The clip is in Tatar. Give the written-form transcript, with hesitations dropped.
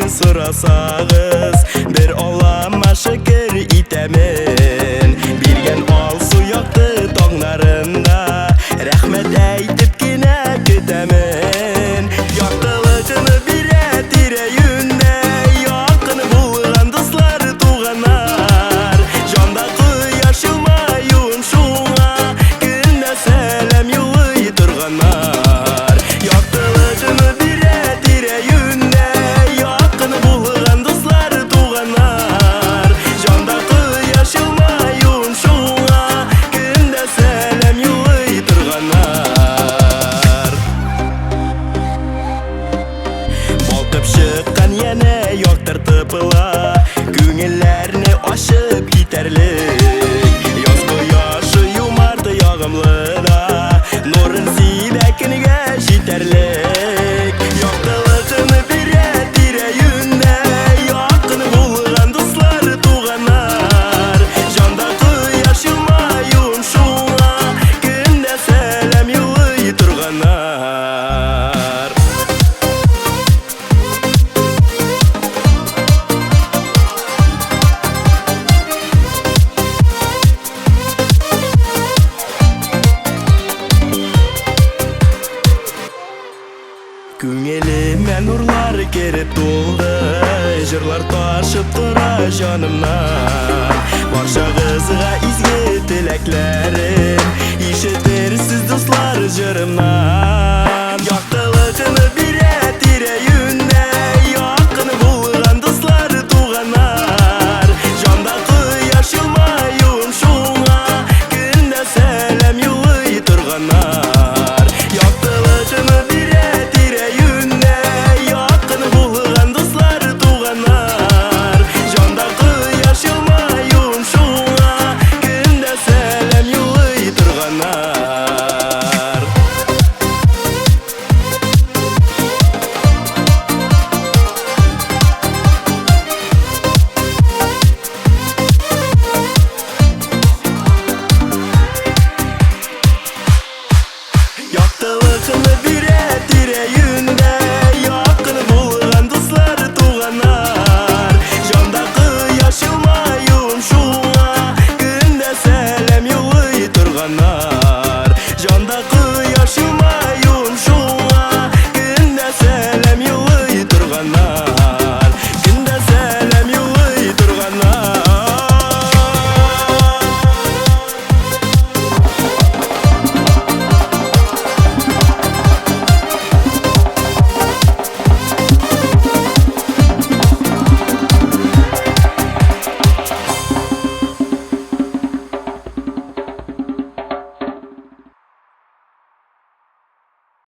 Миннән сорасагыз, бер Аллама шөкер итәмен. Биргән алсу якты таңнарында рәхмәт әйтеп кенә көтәмен. Яктылыгын бирә тирә-юньдә якын булган дуслар, туганнар. Җанда кояш елмаюын шуңа көн дә сәлам юллый торганнар. Яктылыгын бирә тирә-юньдә якын булган дуслар, туганнар. Җанда кояш елмаюын шуңа көн дә сәлам юллый торганнар. Балкып чыккан янә яктыртып ла, күңелләрне ачып китәрлек. Яз кояшы юмарт, ягымлы да, нурын сибә көнгә җитәрлек. Яктылыгын бирә тирә-юньдә якын булган дуслар, туганнар. Җанда кояш елмаюын шуңа көн дә сәлам юллый торганнар. Күңелемә нурлар кереп тулды, җырлар ташып тора җанымнан. Барчагызга изге теләкләрем, ишетерсез, дуслар, җырымнан. Яктылыгын бирә тирә-юньдә якын булган дуслар, туганнар. Җанда кояш елмаюын шуңа көн дә сәлам юллый торганнар. Яктылыгын бирә тирә-юньдә якын булган дуслар, туганнар. Җанда кояш елмаюын шуңа көн дә сәлам юллый торганнар. Яктылыгын бирә тирә-юньдә.